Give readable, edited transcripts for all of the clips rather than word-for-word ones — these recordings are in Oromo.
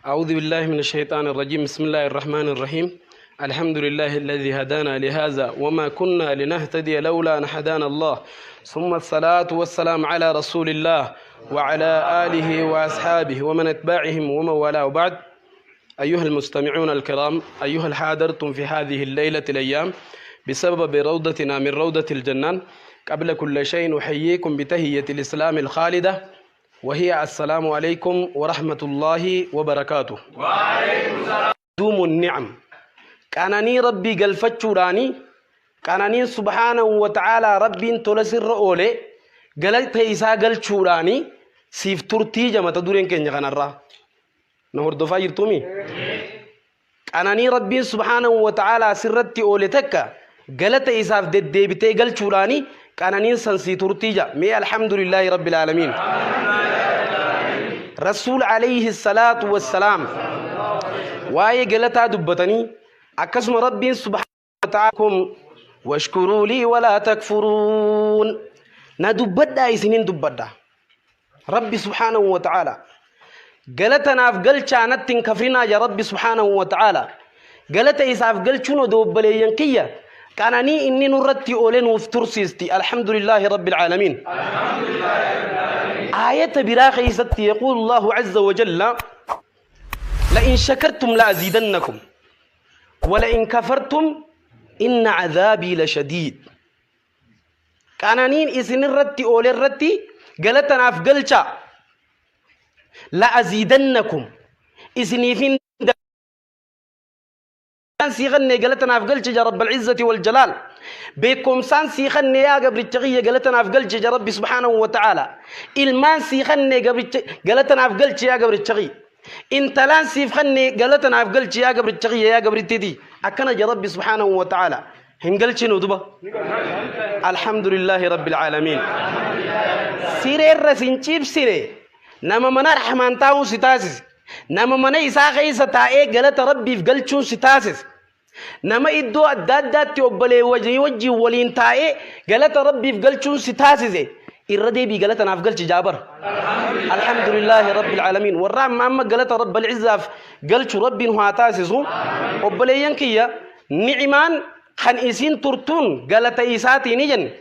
أعوذ بالله من الشيطان الرجيم. بسم الله الرحمن الرحيم. الحمد لله الذي هدانا لهذا وما كنا لنهتدي لولا أن هدانا الله، ثم الصلاة والسلام على رسول الله وعلى آله وأصحابه ومن اتبعهم ومن والاه. بعد، أيها المستمعون الكرام، أيها الحاضرتم في هذه الليلة الأيام بسبب روضتنا من روضة الجنان، قبل كل شيء نحييكم بتهية الإسلام الخالدة، وهي السلام عليكم ورحمة الله وبركاته. وعليكم السلام. دوم النعم قاناني ربي قلفتشوراني قاناني سبحانه وتعالى ربي تلسر أولي قلت إسا قلتشوراني سيف ترتي جمع تدورين كن يغنرا نهر دفا يرتومي قاناني ربي سبحانه وتعالى سرتي أولي تكا قلت إساف دد ديبتي قلتشوراني قاناني سنسي ترتي جا مي الحمد لله رب العالمين. رسول عليه الصلاة والسلام واي قلتا دبتني أكسم ربي سبحانه وتعالى واشكروا لي ولا تكفرون ندبدا سنين دبدا ربي سبحانه وتعالى قلتنا في قلتشا نتن كفرنا يا ربي سبحانه وتعالى قلت إساف قلتشونو دوبلي ينكية كانني إني نرتي أولين وفترسيستي الحمد لله رب العالمين. الحمد لله رب العالمين. آية براخي ستي يقول الله عز وجل لئن شكرتم لأزيدنكم ولئن كفرتم إن عذابي لشديد. كانانين إسن الرتي أولي الرتي قالتنا في قلشا لأزيدنكم إسني فين سيغني قالتنا في قلشا يا رب العزة والجلال بكم سان سيغني يا قبل التغية قالتنا في قلشا يا رب سبحانه وتعالى إلمان سيغني قبل قالتنا في قلشا يا قبل التغية انت لان سيفخني قالتنا في قلشا يا قبل التغية يا قبل التدي أكنا يا رب سبحانه وتعالى هنقلشي ندبة الحمد لله رب العالمين. سيري الرسين تشيب سيري نما منا رحمن تاون ستاسس نما منا إساقي ستائي قالت ربي في قلشون ستاسس نما إدو أداد تيوبلي وجهي وجهي ولين تائي قالت ربي في قلشون ستاسس الردي بي قالت أنا في قلش جابر الحمد لله رب العالمين. والرام أما قالت رب العزة في قلش ربي نهاتاسسو وبلي ينكيا نعمان خن إسين ترتون قالت إساتي نجن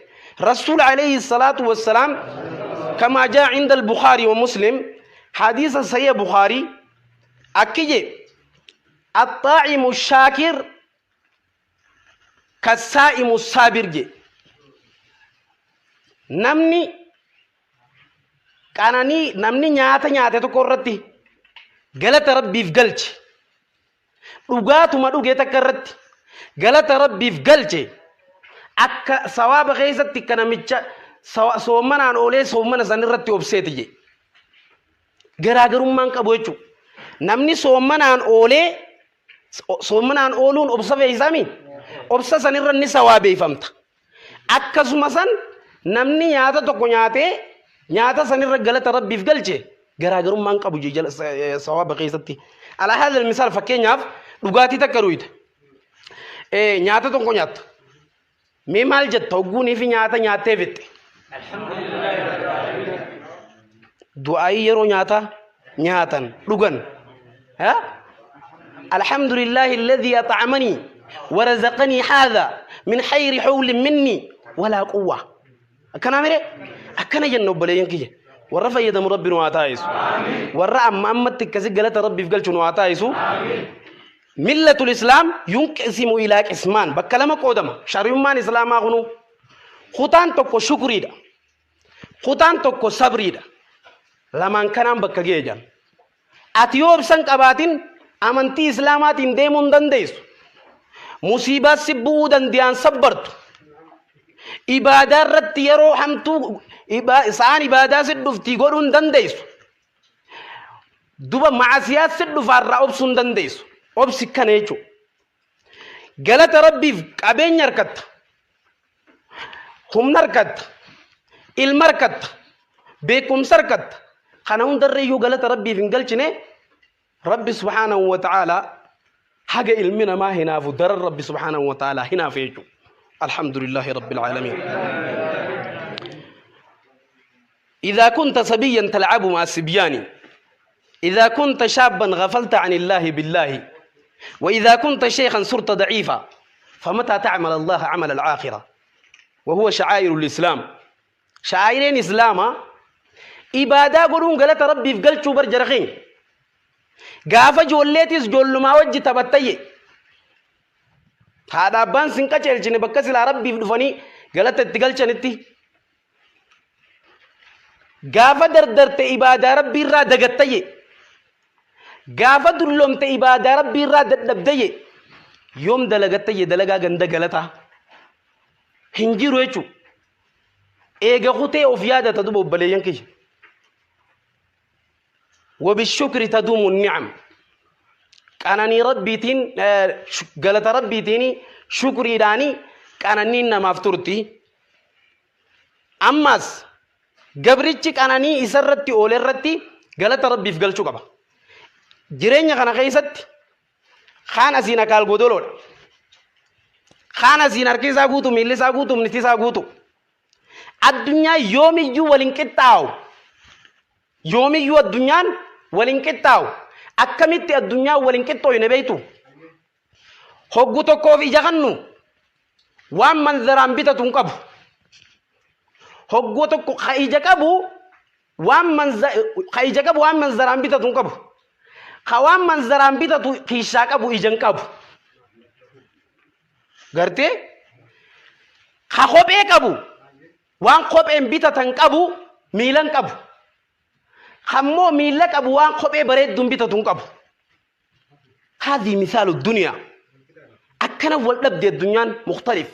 رسول عليه الصلاة والسلام كما جاء عند البخاري ومسلم حديث صحيح بخاري أكيد الطاعم الشاكر كالصائم الصابر جي نمني كانني نمني نياتا نياتا تكورتي قالت ربي في قلتي رقاتو ما رقيت تكرتي قالت ربي في قلتي أك ثواب غيزتي كان متش سومنا عن أولي سومنا سنرتي وبسيتي جي غراغرم من كبويتشو نمني سومنا عن أولي سومنا عن أولون أبصا في إسامي أبصا سنرني ثوابي فهمت أكسمسن نمني نياتا تكو نياتي نياتا سنر قالت ربي في قلتي غراغرم من كبوجي جل ثواب غيزتي على هذا المثال فكينياف لغاتي تكرويت إيه نياتا تكو نيات مي مال جت توغوني في نياتا نياتي فيت الحمد لله رب العالمين. دعائي يرو نياتا نياتن لغن ها الحمد لله الذي أطعمني ورزقني هذا من خير حول مني ولا قوة أكنا مري أكنا جنوب بلين كي ورفع يد ربي نواتايس ورا أما أما تكسي قالت ربي في قلت نواتايسو. ملة الإسلام ينقسم إلى قسمان بكلمة قدما شريمان إسلام أغنو خطان تكو شكري دا خطان تكو صبري دا لمن كان بكجيجان أتيوب سنك أباتين أمنتي إسلامات ديمون دنديس مصيبة سبو دنديان صبرت إبادة رت يرو حمتو إسان إبادة سدف تيغورون دنديس دوبا معاسيات سدف الرأوب سن دنديس أبسك كنيتشو قالت ربي أبين يركت هم نركت المركت بكم سركت خنون دريو قالت ربي في قلتني ربي سبحانه وتعالى حاجة علمنا ما هنا في در ربي سبحانه وتعالى هنا فيجو الحمد لله رب العالمين. إذا كنت صبيا تلعب مع الصبيان إذا كنت شابا غفلت عن الله بالله، وإذا كنت شيخا صرت ضعيفا، فمتى تعمل الله عمل الآخرة؟ وهو شعائر الإسلام. شعائرين إسلاما إبادة قولون قالت ربي في قلتشو برجرخين قافة جوليتيس جولو ما وجه تبتي هذا أبان سنكتشل بكسل ربي في دفني قالت تقلتشنتي gaafa dardarte ibaadaa rabbii irraa dagattaye, gaafa dullomte ibaadaa rabbii irraa dadhabdaye, yoom dalagattaye? Dalagaa ganda galataa hin jiru jechu. Eega kutee of yaadata. Duba obboleeyyan kiyya, وبالشكر تدوم النعم. Qananii rabbiitiin, galata rabbiitiin, shukriidhaani qananiin namaaf turti. Ammas gabrichi qananii isarratti oole irratti galata rabbiif galchuu qaba. Jireenya kana keessatti kaan asiin akaal godoloodha, kaan asiin harki isaa guutu, miilli isaa guutu, humniti isaa guutu. Addunyaa yoomiyyuu waliin qixxaawu, yoomiyyuu addunyaan waliin qixxaawu. Akkamitti addunyaan waliin qixxooyne beeytu? Hoggu tokkoof ija kannu waan manzaraan bitatu hin qabu. Hogguu tokko ka ija qabu waan manza ka ija qabu waan manzaraan bitatu hin qabu. Ka waan manzaraan bitatu kiishaa qabu ija hin qabu. Gartee, ka kophee qabu waan kopheen bitatan qabu miila hin qabu. Kammoo miila qabu waan kophee bareedduun bitatu hin qabu. هذه مثال الدنيا. Akkana wal dhabde addunyaan. مختلف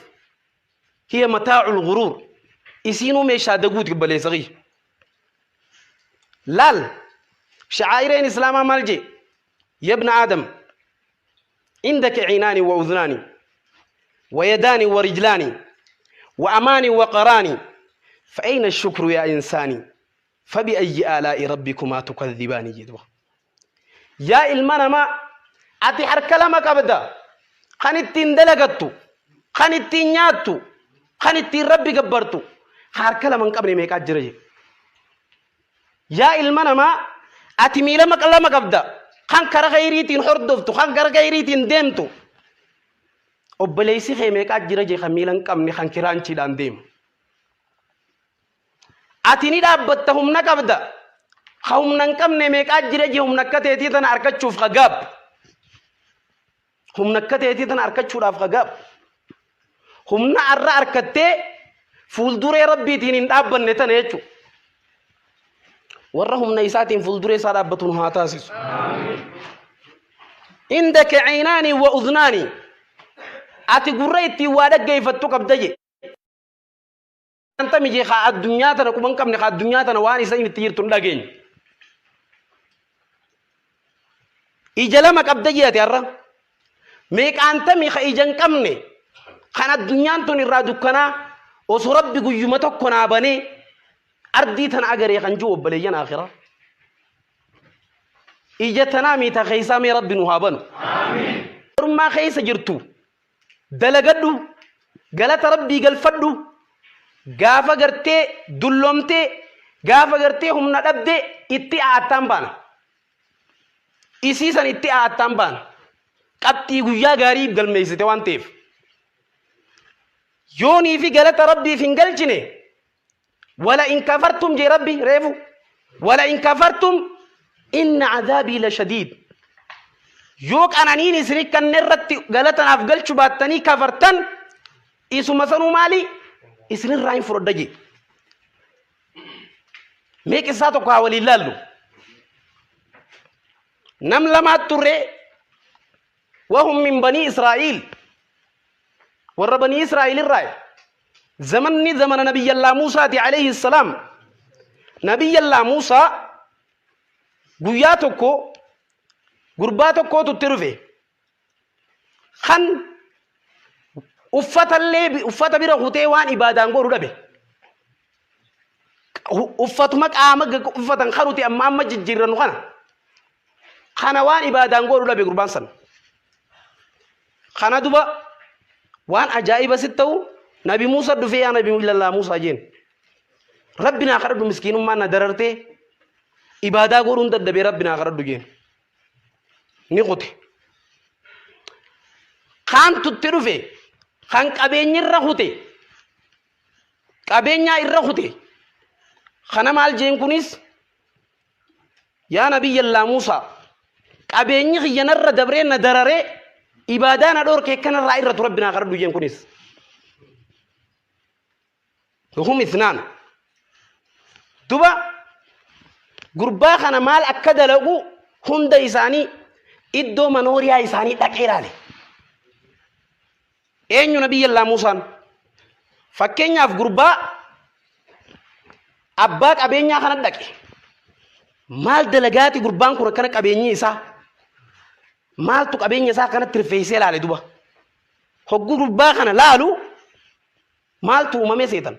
هي متاع الغرور. Isiinuu meeshaa daguuti baleessa kiyya. Laal, shacaa'ireen islaamaa maal jee? يا ابن آدم، عندك عينان وأذنان ويدان ورجلان وأمان وقران، فأين الشكر يا إنسان؟ فبأي آلاء ربكما تكذبان؟ Jedhuba. Yaa ilma namaa, ati harka lama qabda, kan ittiin dalagattu, kan ittiin nyaattu, kan ittiin rabbi gabbartu. Harka lama hin qabne meeqaa jira jedhe. Yaa ilma namaa, ati miila lama qabda, kan kara khayriitiin hordoftu, kan kara khayriitiin deemtu. Obboleessi kee meeqaa jira jee, kan miila hin qabne, kan kiraanchiidhaan deemu? Ati ni dhaabbatta, humna qabda. Ka humna hin qabne meeqaa jira jee, humna akka teetii tana argachuuf ka gaab, humna akka teetii tana argachuudhaaf ka gaab, humna arra arkattee fuulduree rabbiitiin hin dhaabbanne tana jechuudha. Warra humna isaatiin fuulduree isaa dhaabbatu nu haa taasisu. عندك عينان وأذنان. Ati gurra ittiin waa dhaggeeffattu qabda je. Anta mijee kaa addunyaa tana quban qabne, kaa addunyaa tana waan isa itti jirtu hin dhageenye. Ija lama qabda jee ati har'a. Meeqaantamii ka ija hin qabne, kan addunyaan tun irraa dukkanaa, osoo rabbi guyyuma tokko naa banee ardii tana agaree kan jiru? Obboleeyyan akhiraa. Ija tanaa miita keessaa mee rabbi nu haa banu. Ormaa keessa jirtu dalagadhu, galata rabbii galfadhu. Gaafa gartee dullomtee, gaafa gartee humna dhabdee, itti aattaan baana. Isiisan itti aattaan baana. Qabxii guyyaa gaarii galmeessite waan ta'eef. Yoonii fi galata rabbiif hin galchine, ولئن كفرتم jee rabbi reefu، ولئن كفرتم إن عذابي لشديد. Yoo qananiin isin kanne irratti galatanaaf galchu baattanii kafartan, isuma sanuu maali isinirraa hin fudhadha jee. Mee qissaa tokko haa waliin laallu. Nam lamaat turre. وهم من بني إسرائيل. Warra banii Israa'il irraa. Zamanni zamana nabiyyallaa Muusaati عليه السلام. Nabiyyallaa Muusaa guyyaa tokko gurbaa tokkootu itti dhufe, kan uffatallee uffata bira kutee waan ibaadaan godhu dhabe. Uffatuma qaama uffatan kan nuti amma amma jijjiirrannu kana waan ibaadaan godhu dhabe gurbaan san. Kana duba waan ajaa'iba sitti ta'u, nabi Muusa dhufee, "Yaa nabi ilallaa Muusaa," jeen, "Rabbi naa kadhadhu, miskiinummaan na darartee." Ibaadaa godhuun dadhabee Rabbi naa kadhadhu jeen. Ni kute. Kaantu itti dhufe kan qabeenyi irra kute qabeenyaa irra kute kana maal jeen kunis yaa nabiyyallaa Muusaa qabeenyi kiyya narra dabree na dararee ibaadaa na dhoorke kanarraa irratu Rabbi naa kadhadhu jeen kunis. Hum ithnaan. Duba gurbaa kana maal akka dalagu hunda isaanii iddoo manooriyaa isaanii dhaqee ilaale. Eenyu nabiyyallaa Muusaan? Fakkeenyaaf gurbaa abbaa qabeenyaa kana dhaqe. Maal dalagaati gurbaan kun akkana qabeenyi isaa? Maaltu qabeenya isaa akkanatti rifeessee ilaale duba? Hogguu gurbaa kana laalu Maaltu uumame seetan?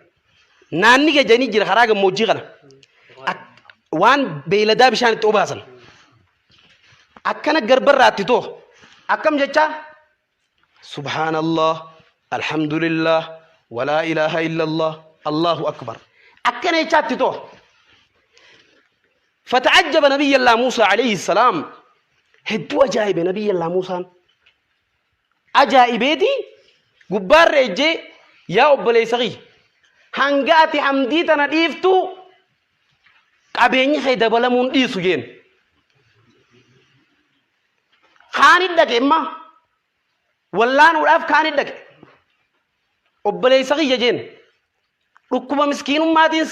Naanni gajanii jira karaa gammoojjii kana. Waan beeyladaa bishaan itti obaasan. Akkana garbarraa itti too. Akkam jechaa? Subhaanallah, alhamdulillah, walaa ilaaha illallah, Allahu akbar. Akkana jechaa itti too. Fata'ajjaba nabiyyallaa Muusaa alayhi salaam. Hedduu ajaa'ibe nabiyyallaa Muusaan. Ajaa'ibeeti gubbaarra ejjee yaa obboleessa kiyya hanga ati hamdii tana dhiiftu qabeenyi kee dabalamuun dhiisu jeen. Kaani dhaqe imma wallaanuudhaaf kaani dhaqe obboleessa kiyya jeen dhukkuba miskiinummaatiin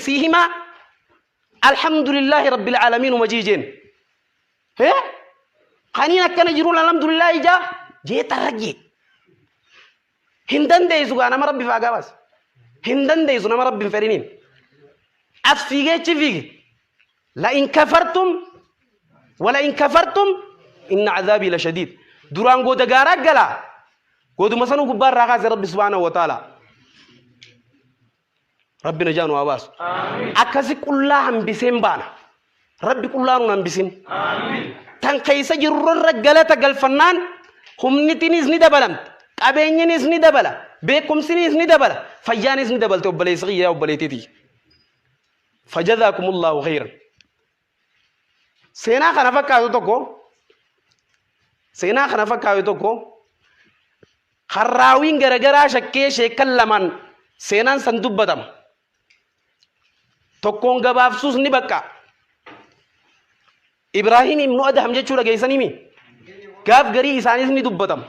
sii himaa alhamdulillaahi rabbil aalamiin uma jii jeen. Hee? Kaniin akkana jiruun alhamdulillah ijaa jee xarragee. Hin dandeessu gaa nama rabbi faa gabaas. Hin dandeessu nama rabbi hin fedhiniin. As fiigee achi fiige. La in kafartum wala in kafartum inna azaabii la shadiid. Duraan gooda gaaraa galaa. Gooduma sanuu gubbaa irraa kaase rabbi subhaanahu wa ta'ala. Rabbi najaa nu haa baasu. Akkasi qullaa hambiseen baana. Rabbi qullaa nuun hambisin. Tan keessa jirrurra galata galfannaan humnitinis ni dabalamti. Qabeenyinis ni dabala. Beekumsinis ni dabala. Fayyaanis ni dabalte obboleessi kiyya yaa obboleettii tiyya. Fajazaakumullahu khayran. Seenaa kana fakkaatu tokko seenaa kana fakkaatu tokko kan raawiin garagaraa shakkee sheekkan lamaan seenaan san dubbatama. Tokkoon gabaabsuus ni baqqa. Ibraahim ibnu Adham jechuu dhageessaniimi. Gaaf garii isaanis ni dubbatama.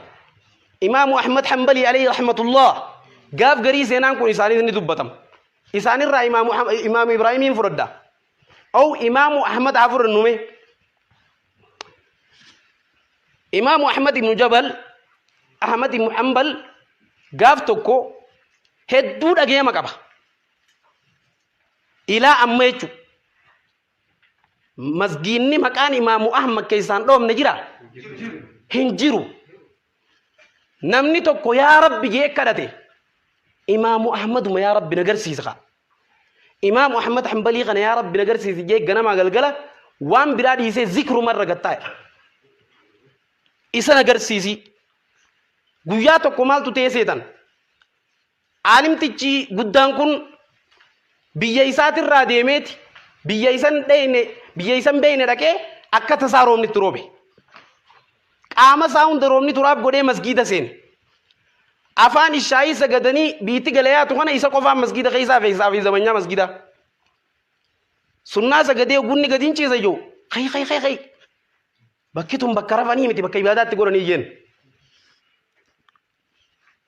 Imaamu Ahmad Hanbalii alayhi rahmatullah gaaf garii seenaan kun isaanis ni dubbatama. Isaanirraa Imaamu Ibraahimiin fudhadha. Ow Imaamu Ahmad haa fudhannu mee. Imaamu Ahmad ibnu Jabal Ahmad ibnu Hanbal gaaf tokko hedduu dhageema qaba. Ilaa amma jechuudha. Masgiinni maqaan Imaamu Ahmad keessaan dhoofne jira? Hin jiru. Namni tokko yaa Rabbi jee kadhate Imaamu Ahmaduma yaa Rabbi na garsiisa kaa. Imaamu Ahmad Hanbalii kana yaa Rabbi na garsiisi jee ganamaa galgala waan biraa dhiisee zikruma irra gattaa'e. Isa na garsiisi. Guyyaa tokko maaltu ta'ee seetan? Aalimtichi guddaan kun biyya isaatirraa deemeeti biyya isan dheyne biyya isan beeyne dhaqee akka tasaa roobni itti roobe. Qaama isaa hunda roobni turaaf godhee masgiida seene. Afaan ishaayii sagadanii biitti galayaatu kana isa qofaan masgiida keessaa feesaa fi zamanyaa masgiidaa. Sunnaa sagadee gunni gadi hin ciisa jiru. Kai kai kai kai. Bakki tun bakka rafanii miti bakka ibaadaatti godhanii jeen.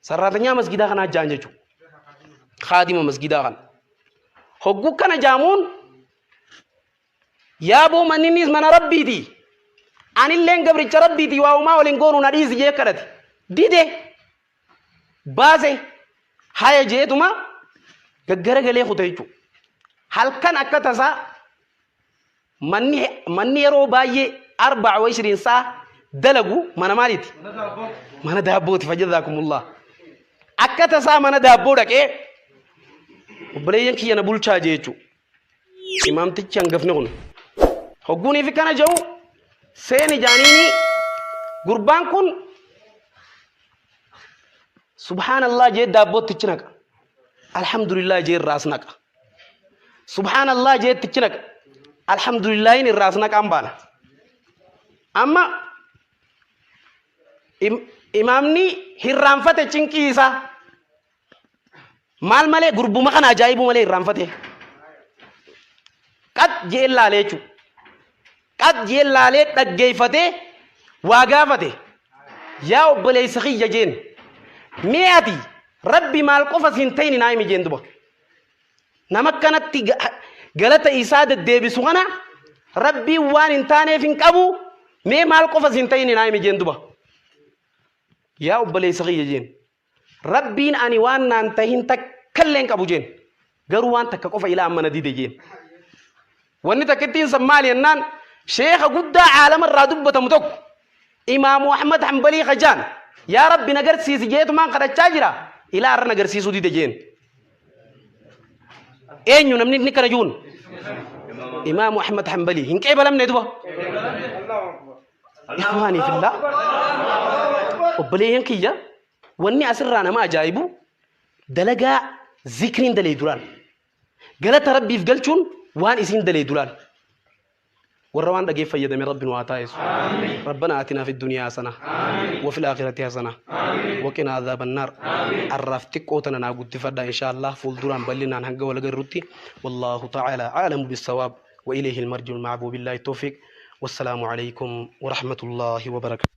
Sarraatanyaa masgidaa kanaa jaan jechuudha. Kaadima masgidaa kana. Hogguu kana jaamuun yaaboo manninnis mana rabbiiti. Anilleen gabricha rabbiiti waa uumaa waliin goonu na dhiisi jee kadhate. Dide baase haya jeetuma gaggara galee kute jechuudha. Halkan akka tasaa Manni manni yeroo baay'ee arba'a wa ishiriin sa'a dalagu mana maaliiti? Mana daabbooti fajazaakumullah. Akka tasaa mana daabboo dhaqee obboleeyyan kiyya na bulchaa jee jechuudha. Imaamtichi hangafni kun. Hogguunii fi kana jedhu seeni jaaniini gurbaan kun subhaanallah jee daabbootti naqa. Alhamdulillah jee irraas naqa. Subhaanallah jee itti naqa. Alhamdulillaahiin irraa as naqaan baana. Amma imaamni hirraanfate cinqii isaa maal malee gurbuma kana ajaa'ibuu malee hirraanfate. Qad jee laalee jechuudha. Qad jee laalee dhaggeeffatee waa gaafate. Yaa obboleessa kiyya jeen. Mee ati rabbi maal qofa siin ta'in naa himi jeen duba. Nama akkanatti galata isaa deddeebisu kana rabbiin waan hin taaneef hin qabu mee maal qofa siin ta'in naa himi jeen duba. Yaa obboleessa kiyya jeen. Rabbiin ani waan naan tahin takkallee hin qabu jeen. Garuu waan takka qofa ilaa amma na dide jeen. Wanni takkittiin san maali jennaan sheekha guddaa caalama irraa dubbatamu tokko Imaamu Ahmad Hanbalii kajaan yaa Rabbi na garsiisi jeetumaan kadhachaa jira ilaa irra na garsiisuu dide jeen. Eenyu namni inni kana juun? Imaamu Ahmad Hanbalii hin qeebalamne duba. Ikhwaanii fillah obboleeyyan kiyya wanni asirraa nama ajaa'ibu dalagaa zikriin dalee duraan galata rabbiif galchuun waan isiin dalee duraan warra waan dhageef fayyadame rabbi nu haa taasisu. Rabbana aatinaa fi duniyaa hasana wa fil aakhirati hasana wa qinaa adhaaban naar. Arraaf xiqqoo tana naa guddifadha insha Allah fuulduraan bal'inaan hanga wal agarrutti wallaahu ta'ala a'lamu bissawaab wa ilayhi al-marji'ul ma'bu billahi tawfiq. Wassalaamu alaykum wa rahmatullahi wa barakatuh.